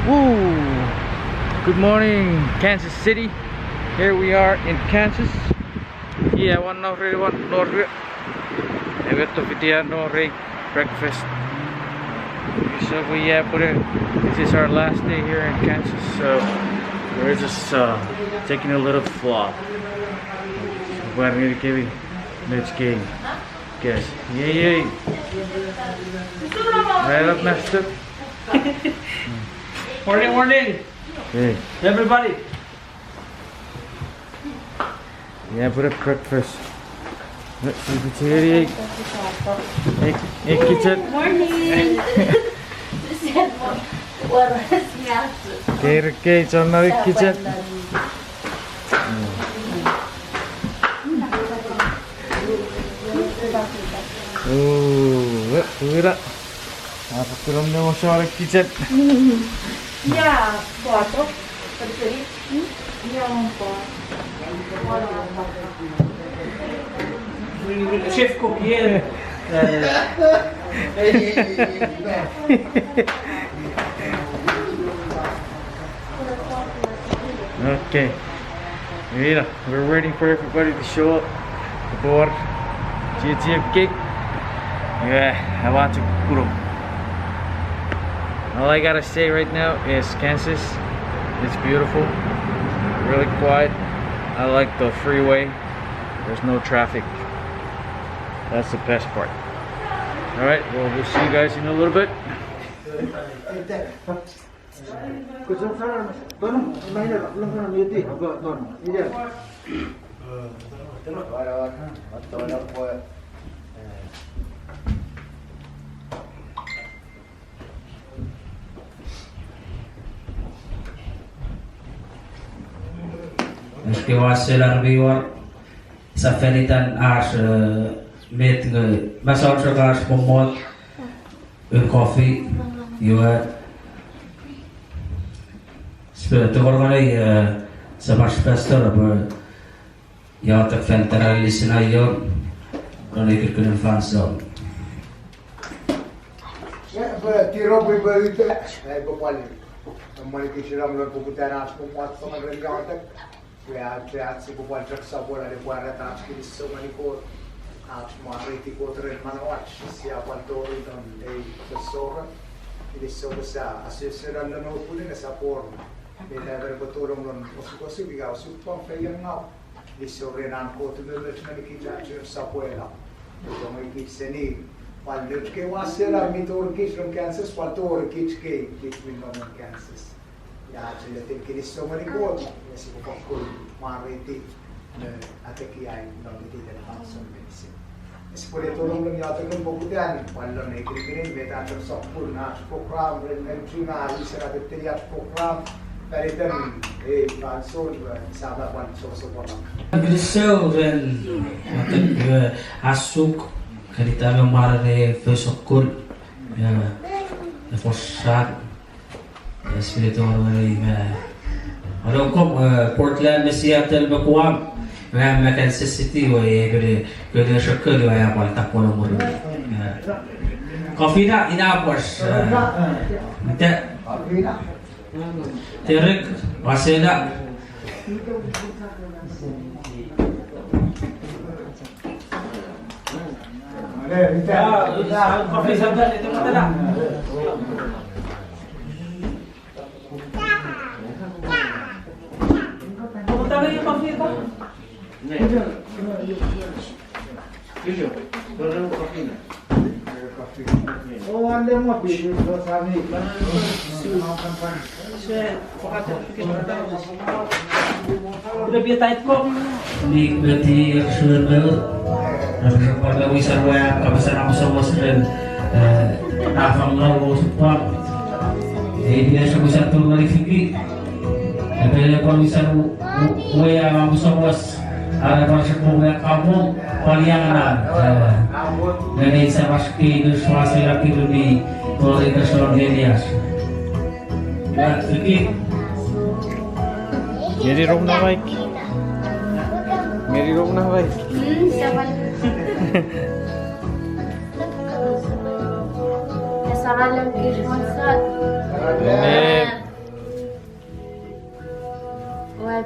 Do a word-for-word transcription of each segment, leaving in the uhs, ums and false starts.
Woo! Good morning, Kansas City. Here we are in Kansas. Yeah, one no re, one no re. Ewe to fitia no re breakfast. So we, yeah, but, uh, this is our last day here in Kansas, so we're just, uh, taking a little vlog. We're gonna give you next game. Yes. Yay, yay. Right up, master. Morning, morning. Hey. Everybody. Yeah, put up breakfast. Let's see the cherry. Hey, hey, kitchen. Morning. Kerke, chon na kitchen. Ooh, look, look at that. Apa kulom ne mosore kitchen. Yeah, kuato. Chef cook, yeah. Okay. Mira, we're waiting for everybody to show up. The board, G T F K. Yeah, I want to put 'em. All I gotta say right now is Kansas, it's beautiful, really quiet. I like the freeway. There's no traffic. That's the best part. All right, well, we'll see you guys in a little bit. Eske ua sel armiwar, sa fanitan ach, eh, met nge masaun sokach pomot, un coffee, iwe, spe, tokor ngeni, eh, Semach Pastor, pwe iotek fan tara lisin aion, non ei kukkunen fansoun. Pwe tiro pwe pwe ite, eh, pwe pwal. Mwanikich ina mlo poputan ach pwe pwal tongen ren iotek. Pwe ach, ach sipwe pwal chok sopwolon ne pwarata ach kinisou ngeni Kot. Ach mwareiti Kot ren manauach, sia pwal tori non ei fesora. Kinisou pwe sia asoso non opulin sia pwor. Ina pwe pwe tolong non osukosuk ika osupwang feiengau. Kinisou ren an Kot umoumoch ngenikich ach sopwelo. Tongei kich seni pwal nouch kewe ua sela mi tori kich non Kansas, pwal tori kich kei kich mi nom non Kansas. Ina ach ennetin kinisou ngeni Kot, ina sipwe fokkun mwareiti me atekiai non iteiten fansoun meinisin. Sipwe ne tonong non iotek non poputan, pwal non ei kinikinin, met ach sokkun ach program, ren auchea ise na tetteni ach program, fan iten ei fansoun, eh, sipwe pwan sosopwolo. Kinisou ren, eh, asuk, keni tame mwarene fe sokkun, eh, e fosar. Yes, we don't worry, man. Ano kom, eh, Portland, me Seattle, me Guam, me, me Kansas City, we, eh, kene, kene sokol, we, eh, pwal tapwolo mori. Eh, coffee na, ina pwas, eh, ita. Derek, Wasela. Nik meti eksuer meur, epwe pwal wisan wea kapasen amusomus ren, eh, nafangau osupwang. Ei pine sopwe wisan tungani fiki. Epwe pwal wisan u-, u-, wea amusomus. Are pwal sopwe wea kapung, pwal ianganan. Eh, nge nei samas kei nus Wasela kirumi, tori kason nenias. Ua, fiki. Ngeni rom na maik. Ngeni rom na maik. Hmm, samal. Samal lang Christmas. Amen.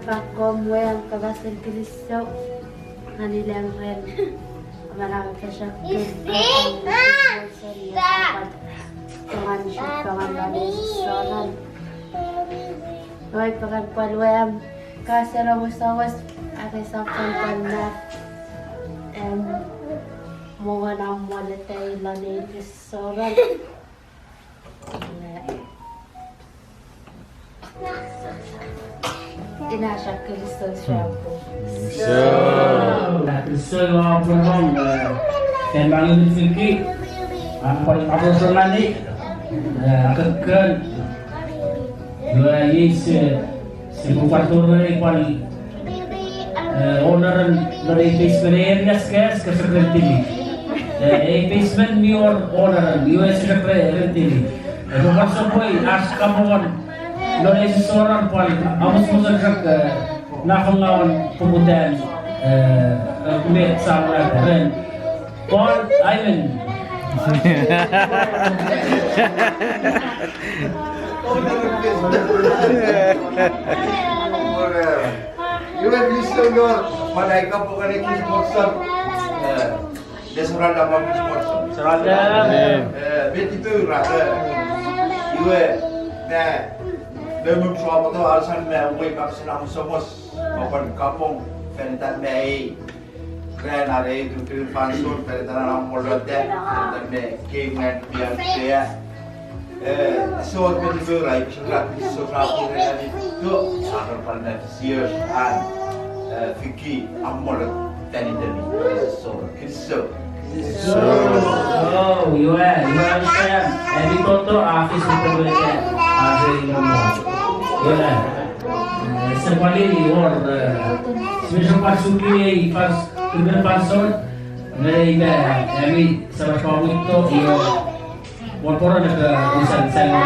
Pakkom wean kapasen kilisou ngeni lang ren amanau fashakun tongan shuk tongan lon ei soran. Oi pakan pwal wean kasen omusomus ake sokon pwal naf. Em, mongon amwaleta lon ei soran. Ina shakil so shabu. So, that is so long for long. Ken mangi fiki. Am pwal apostle mani. Akakkan. Lua yis, sipwe pwal tori pwal, eh, honor-en lon ei basement area, skas, skas rentini. Eh, ei basement mi wor honor-en, iwe skas rentini. Eh, pwal sopwei, ach kamongon lon ei soran pwal, amusomusen chok, eh, nafangawan poputan, eh, eh, met sa ren. Paul, amen. Iwe, mi sio, pwan ai kapong ngeni ekis person. Eh, le soranda pwan ekis person. Soranda. Eh, beti tu ra, eh. Iwe, me, me mum sopoto alsan me wei kapsina musomos. Pwan kapong, fanitan me ei. Ren are ei tutun fansoun, fanitan na molote, fanitan me kei mwan pian pea. Eh, so me tu ra, so ra, so ra, so ra, so ra, so ra, so ra, an, eh, fiki, amolo, tani tani, so, kiso. So, oh, you are, you are understand. Eni toto, a fis, ito, ito, a fis, ito, ito. You are. Eh, se pwal i wor, eh, special pasuki ei pas, tuken pason, me ita, eh, ami, sama pawito, iyo, wor pora ne, eh, usan, san, eh,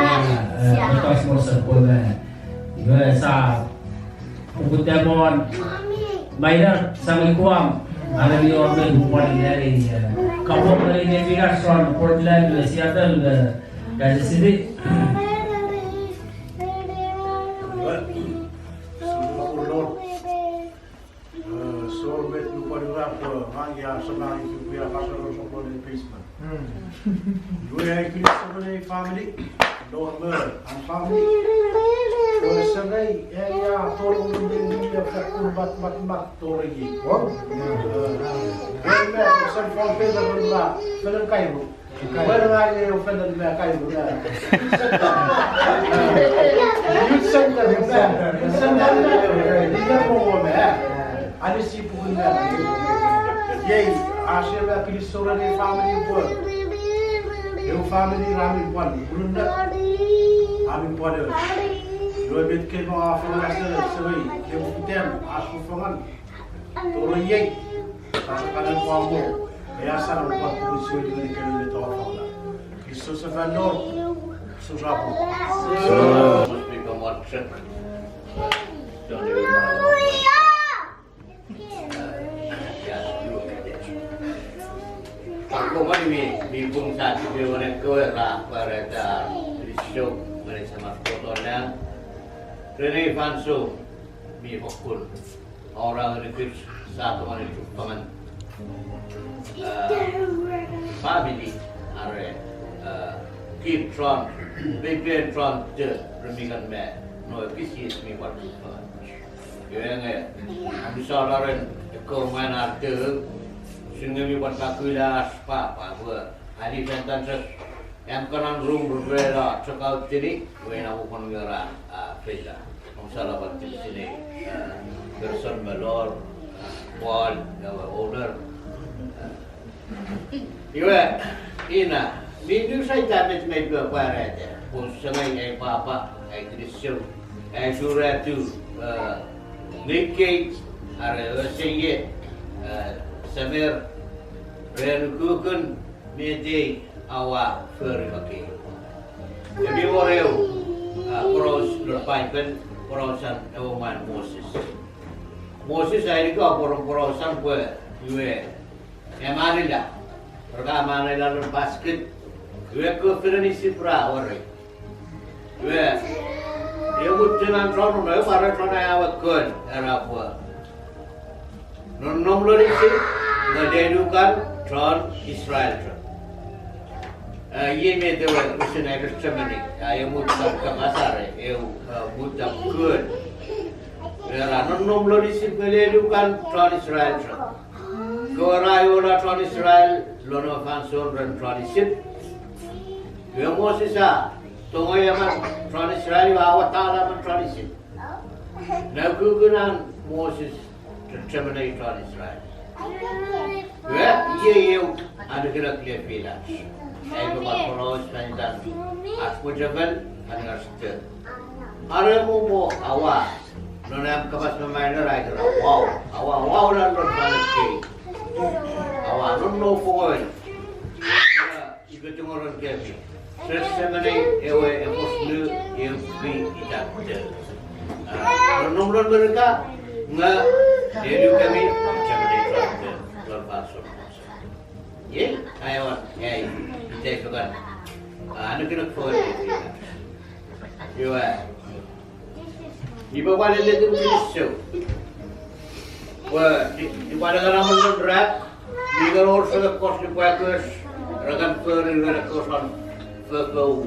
eh, pas mosa, pwe, eh, iyo, eh, sa, pukutemon, maina, sa ngi kuam, are mi wor me pwal i, eh, kapong, eh, ne fina son, Portland, eh, Seattle, eh, Kansas City. Sor met nupwen ura pwe ngang ia sona ituku ia kasoro soklo ne basement. Iwe ai kinisou ngeni family, Lord Murray, an family. Iwe semei, e ia toro ngeni ia fakkun mat, mat, mat, toro i. Iwe me, sen fon peta ura, felen kairu. Well, I will offend the man, I will, uh, youth center, youth center, youth center, youth center, anisi pukun man. Yei, ashe me kinisou ren ei family pwe. Eu family ra mi pwan, ulunna. A mi pwan eu. Iwe met kei mo a fengen ase, sewei, eu tem, asu fengen. Toro iei, asa kanen pwan mo. Ea sa no pwan pukun sou ngeni kemi me to fala. Kiso sefan no. Susapu. Must become one check. Don't even know. Ako mani mi, mi pung sa tipe wane ko era para ta risho mane sama koto na. Rene fanso mi fokkun. Ora ngeni kich sa tongeni chufengen, eh, family, are, eh, kich chon, pepen chon te, remikan me, no, kich is mi pwan chufengen. Iwe nge, ami sa laren, ekko mwan ar te, singe mi pwan kakula as papa, we, ani fentan ses, Am kanan rum rela chok autini, we na ukon ngera, a, pela. Om sala pwan tipisini, a, person me lor, a, Paul, ewe owner. Iwe, ina, mi nusai ta met mei pwe pwarata, pun semei ai papa, ai kinisou, ai suratu, a, nikei, are oseye, a, semer, ren ukukun, Met ei aua fori makei. Emi wor eu, a, poraus non Paipen, porausan ewe mwan Moses. Moses a ika porom porausan pwe iwe emanila. Reka emanila non basket. Iwe ko fineni sipra ore. Iwe, eu Nan chon no pare chon awe kon era pwe nonnom lon Isip nge lelukan chon Israel chok. Iei met ewe usun ai chechemeni, ai mut kan kapas are eu mut kan kon. Era nonnom lon Isip nge lelukan chon Israel chok. Kewe ra iola chon Israel lon ewe fansoun ren chon Isip. Iwe Moses a tongei emon chon Israel, iwe a watala emon chon Isip. Ne ukukun an Moses chechemeni chon Israel. Iwe iei eu anukunuk lefilan. Ai pwe pwan poraus fan itan ach mwichefel, fan ach te. Are mo mo awa, non am kapas me minor ai kera wau. Awa wau lan lon fan ekkei. Aua nonno fongoi. Ika tungoron kemi. Chechemeni ewe efos nu eu pi itan te. Nonnom lon Merika, nge enu kemi chechemeni itan te lon fansoun. Iei aewin ai iteifengen. Anukunuk fori. Iwe, ipwe pwan ennetin kinisou. Pwe ipwe pwan ennetin amon rak, mi kan wor sokkopaten lipwakoch, ra kan fori ren ekkoch an fofou.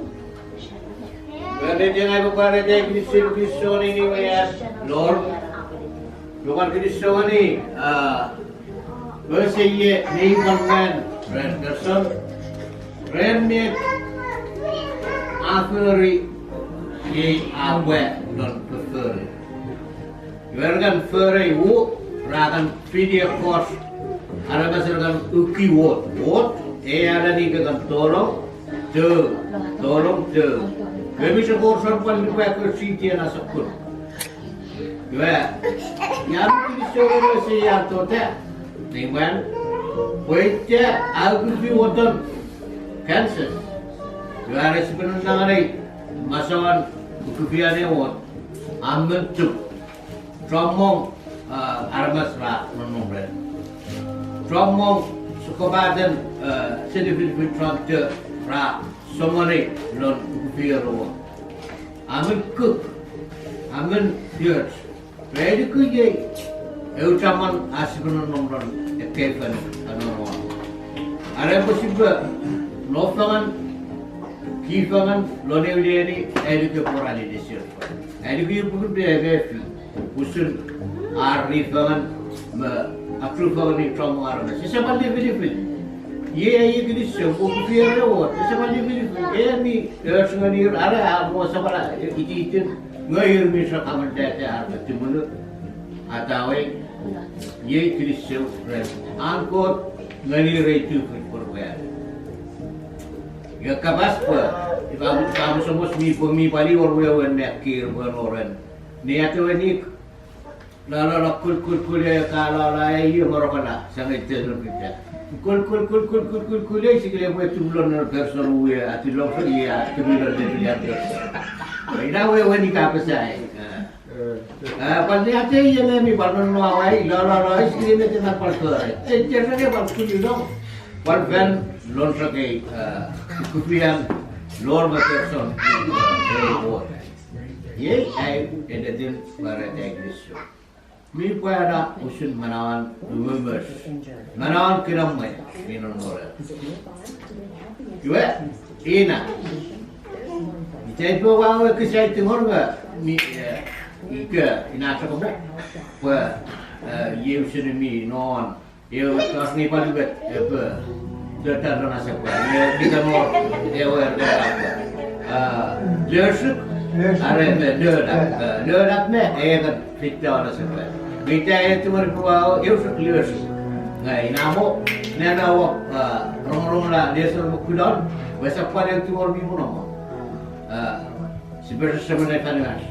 Pwe ennetin ai pwe pwan ete kinisou, kinisou ngeni we as Lord. Ipwe pwan kinisou ngeni, a, pwe ese ie nei pwan ran ren person, ren met a fori, iei a pwa lon fofori. Iwe ra kan fori u, ra kan fini ekkoch aramas ra kan uki wot. Wot, e alani ka kan tolong, to, tolong, to. Iwe mi sokkopaten pwan lipwakoch siti ena sokkun. Iwe, ia mi kinisou ngeni ese ia tota, nei mwan, pwe ita a ukufi woton Kansas. Iwe are sipwe nonanganei masoan ukufian ei wot, a men tuk. Chommong, a, aramas ra nonnom ren. Chommong sokkopaten, a, seni finifin chon to ra songeni lon ukufi ei wot. A men kuk, a men yoch. Pwe ai nuku iei eu chamwan a sipwe nonnom lon ekkei fonu, a nonnom. Are pwe sipwe no fengen, ki fengen lon eu leni, ai nuku pwe ra leni sir. Ai nuku pwe pwe mefi usun ar ri fengen me achufengeni chommong aramas. Ese pwan lifilifil. Iei ai kinisou pwe ukufi ei wot, ese pwan lifilifil. E mi och ngenir are a mo sapala ititin nge ir mi sokkamen tete ar tumunu atawei. Iei kinisou ren an Kot ngenir ei tufich pwe pwe ika kapas pwe, ifa, ifa musomus mi pwe mi pwal wor wewen me kir pwe noren. Ni atewe nik, la, la, la, kul, kul, kul, e, ka, la, la, e, iei morokala, sangei te no pita. Kul, kul, kul, kul, kul, kul, kul, e, sikile pwe tumlon non person we, ati lon sori, a, tumlon ne pilian person. Ina wewen ika pesai. A, pwal ni ate iei le mi pwal non no awai, la, la, la, e, sikile me te na pwal sori. Te, te sori pwal kul ilo. Pwal fan lon sokei, a, kufian, lor me person. Iei ai ennetin pwarata kinisou. Mi pwarata usun manauan umoumoch. Manauan kinamwe mi nonnom ren. Iwe, ina. Ita ipwe ua we kisai tingor nge mi, e, ika ina sokkopo. Pwe, e, iei usun mi non Ewe tos ngi pwan met epwe totan lon asepwan. Iwe, ita mo, ewe, a, leosuk, are me leolap, a, leolap me, e kan fita lon asepwan. Ita e tumor pwao, eosuk leosuk. Nge ina mo, nena wo, a, rongorong la leosuk mo kulon, we sapwan e tumor mi monomo. A, sipwe sesemenai fan imas.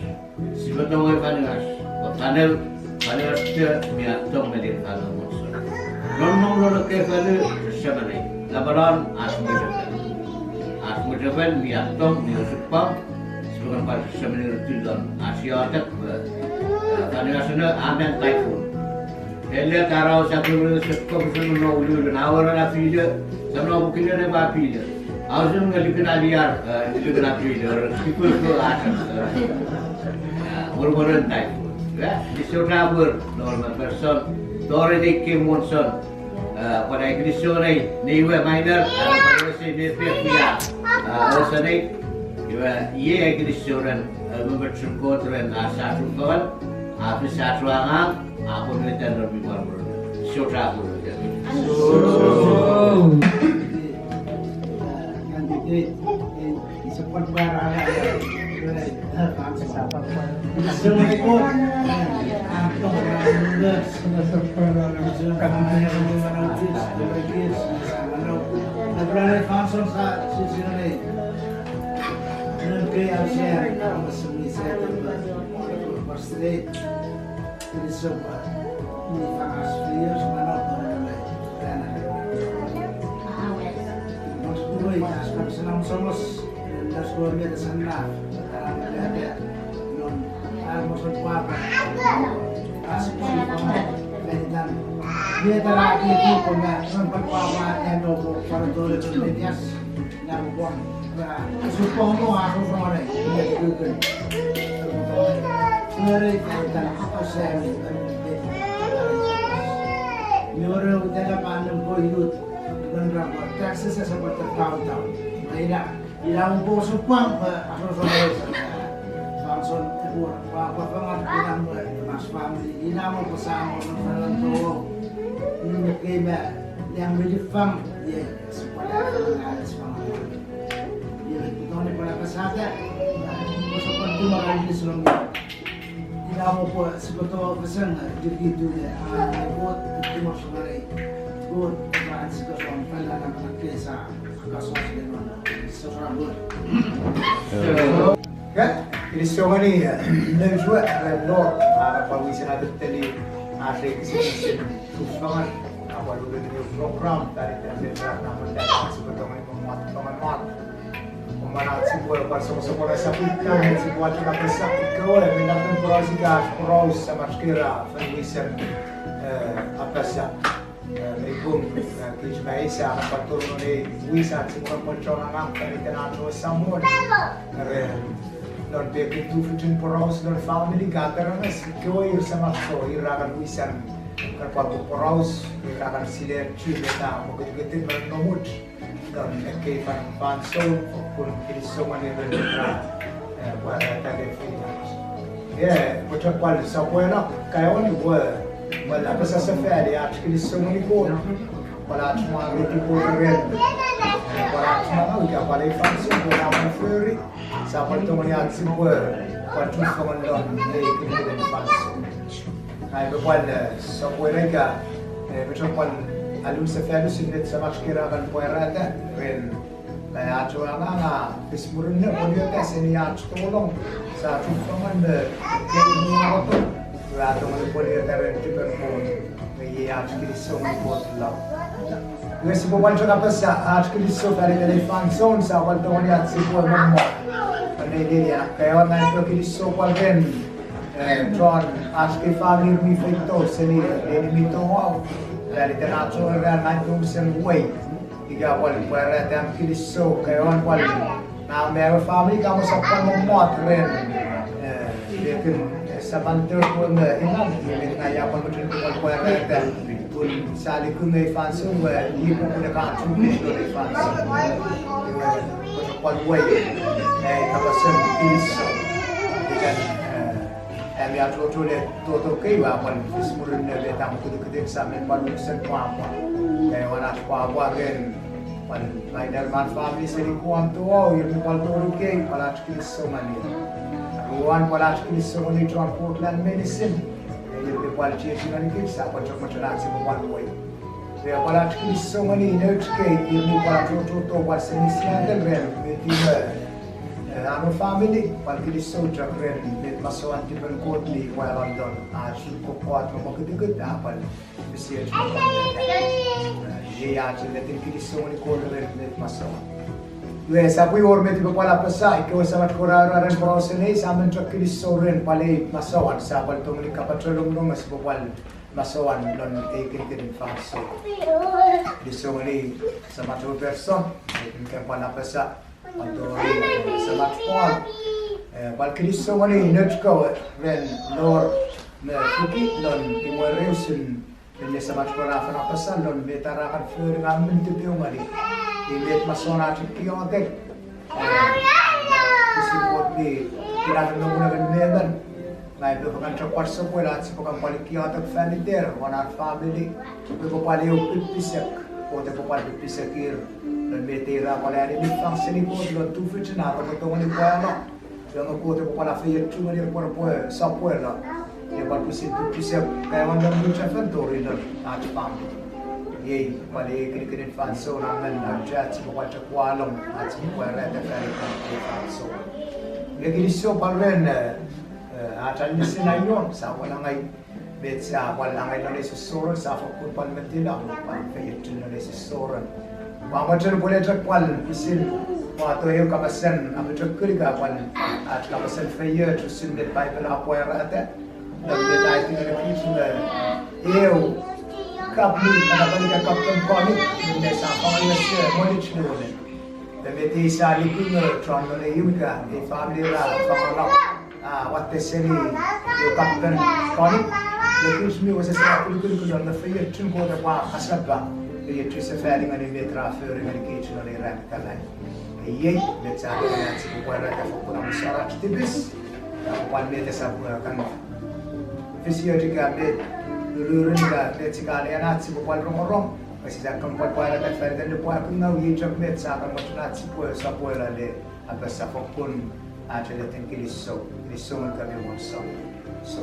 Sipwe tongei fan imas, pwe fan eu, fan imas church mi a tong me lin fan eu monson. Nonnom lon ekkei fonu, sesemenai. Lapalan, ach mwichefel. Ach mwichefel mi a tong, mi osupwang, sipwe kan pwan sesemenai ru tulon, ach iotek, e, fan imas no, amen, typhoon. Ele tarau sa tulu, se kopusun no ululun, awora na pile, sa no bukile ne ba pile. Ausun nge lukun aliar, eh, lukun apin, or, ipuku asan, eh, eh, mormoren tai. Eh, kinisou chapur, non me person, Tori Teike Monson. Eh, pwan ai kinisou ngeni, nei we minor, eh, pwan we se me pek ia. Eh, osanei, iwe, iei ai kinisou ren, eh, membership court ren, ah, satu kawan, ah, fis satu angang, ah, pwan we ten ren mi pwan ren. Sio chapur. Kinisou, mi fangas feios manau tonong le rana. Nos kuwei as kapsen am somos, nos kuwei mete sanna, ara mete non ar moson pwapwa. As kuwei pwapwa, menitan. Mete ra kiki kome, non pwapwa, endo pwapwa, tole, tole, yes. Nang pwan, ra, supongo ako pwapwa, mete kukun. Ngere kaitan asemi, ngere utela panem ko youth, ngere ra pwan taxes ese pwan downtown. Ina, ina mo ko sopwang, eh, asoso ese. Fansoun epwe pwapwa fengen, ina mo, eh, mas family, ina mo ko samo, no, fansoun to. Ina mo kei me, ina mo di fang, ye, sopwang, ina mo sopwang. Ye, toni pwala pasata, eh, ko sopwang tu mo kan di sulong. Ina mo pwe sipwe tongfesen, eh, dikitune, ah, eh, Kot, eh, timo songare. Kot, eh, sipwe song, pala na mana kesa, kasos le mana, sosora Kot. Ke, kinisou ngeni, eh, ne sue, eh, Lord, ah, pwan wisen atetteni, ah, se kisin, sufengen, ah, pwan uleni program, tari tari tari na pwata, sipwe tongeni pwan mat, pwan mat. Oman ach sipwe pwan sopwosopwora sapwita, sipwe ach kapasa kewe, me napen poraus ika ach poraus samach kera, fen wisen, eh, apasa. Eh, me pung, eh, kich me isa, na pwan tonong ne wis ach sipwe pwan chon angang, fan iten ach we Samon. Ren, non pekin tufichin poraus, non family gatherings, kewe ir samach so, ir ra kan wisan, kan pwan poraus, ir ra kan siler chu, meta, mo ketiketin me nomut. Non ekkei fan, fansoun, pun kinisou ngeni ren ita, eh, pwarata le fina. Eh, pwe chok pwan sopweno, kaewani pwe, pwal apasa sefali ach kinisou ngeni Kot, pwal ach mwareiti Kot ren, eh, pwal ach mwareiti, pwal ei fansoun, pwal ach fori, sa pwal tongeni ach sipwe, pwal chufengen non, ei kinikinin fansoun. Ai me pwal, eh, sopweno ika, eh, me chok pwal alun sefali usun met samach kera kan pwarata, ren, eh, ach we angang a fis murinno, pwal io ta seni ach tolong, sa chufengen me, kei muaroto, ra tongeni pwal io ta ren tipen Kot, me iei ach kinisou ngeni Kot lau. Nge sipwe pwan chok apasa ach kinisou fan iten ei fansoun, sa pwal tongeni ach sipwe mommot. Pwal nei lili a, kaeon ai pwe kinisou pwal ren, eh, chon ach kei famini mi feito seni, eh, neni mi tongau. Fan iten ach we ran ai pwe unusen wei. Ika pwal pwarata am kinisou, kaeon pwal na me ewe famini kamo sa pwan mommot ren, eh, lekin, eh, saman terpon, eh, inan, iwe na ia pwan mochen pwan pwarata, pun sa likun ei fansoun, eh, i pun kuna kan chukun ei fansoun. Iwe, pwan wei, eh, kapasen kinisou. Ikan, eh, ami achocho le toto kei wa pwan fis murinno le tam kutukutek sa men pwan unusen pwapwa. Eh, wan ach pwapwa ren, pwan lainer man famini seni kuan tuo, ir mi pwan tori kei, pwan ach kinisou ngeni. Ruan pwan ach kinisou ngeni chon Portland meinisin. Ir mi pwan chiechi ngeni kich, sa pwan chok mochen ach sipwe pwan wei. Pwe pwal ach kinisou ngeni nouch kei, ir mi pwal achocho to pwal seni Seattle ren, met iwe, eh, ano famini, pwal kinisou chok ren, met masoan tipen Kot mi pwal london, ach sukko Kot me mokutukut, a pwal fisiech. Eh, iei ach ennetin kinisou ngeni Kot ren, met masoan. Iwe, sa pwi wor met ipwe pwal apasa, ikewe sa mat kora ren porausen ei, sa men chok kinisou ren, pwal ei masoan, sa pwal tongeni kapacholong nong, sipwe pwal masoan lon ei kinikinin fansoun. Kinisou ngeni Samach ewe person, e, mi kan pwan apasa, a tori, e, Samach Paul, e, pwan kinisou ngeni nouch kewe ren Lord me Fiki lon imwer usun minne Samach Paul a fen apasa lon met ra kan fori ngang mi tipeeu ngeni. Iei met masoan ach iotek. Pwisin Kot mi kinamwe me muun emon me emon. Ngang upwe kan chok pwan sopwela ach sipwe kan pwan iotek fan iter won ar family. Pwe epwe pwan eu pipisek, Kot epwe pwan pipisekir. Lon met ra pwan ani niffang seni Kot lon tufichin ar repwe tongeni pwano. Iwe nge Kot epwe pwan afeiochu ngenir pwe repwe sopwela. Epwe pwan pwisin pipisek kaeon lon mwichefen tori lon ach family. Iei pwan ei kinikinin fansoun a men ach sipwe pwan chok walong ach sipwe pwarata fan iten ei fansoun. Nge kinisou pwan ren, e, e, ach anisi naion, sa pwan angei met sa pwan angei non ei sossoren, sa fokkun pwan metila, pwan feiochun non ei sossoren. Ua mochen pwe le chok pwan pwisin wato eu kapasen apochokun ika pwan ach kapasen feioch usun met Bible a pwarata. Lon met a aiti ngenikich me eu kap mi, ena pwan ika kapen konik, minne sa fangeno ese mwanich niwinin. Iwe met ei sa luku nge chon non ei imw ika ei family ra fangeno, a, watte seni eu kapen konik. Nge kich mi wesewesen apinukunuk lon me feiochun Kot epwe asapa, feiochun sefani ngeni met ra fori ngenikich non ei ran ikenai. Iei met sa ren ach sipwe pwarata fokkun amusano ach tipis. Ika pwan met esap, e, kan fisioch ika met, lulurun ika met sia kan ena ach sipwe pwan rongorong. Nge sisap kan pwan pwarata fan iten nipwakingau, iei chok met sa kan mochen ach sipwe sopwela le apasa fokkun ach ennetin kinisou, kinisou ngenikemi monson. So,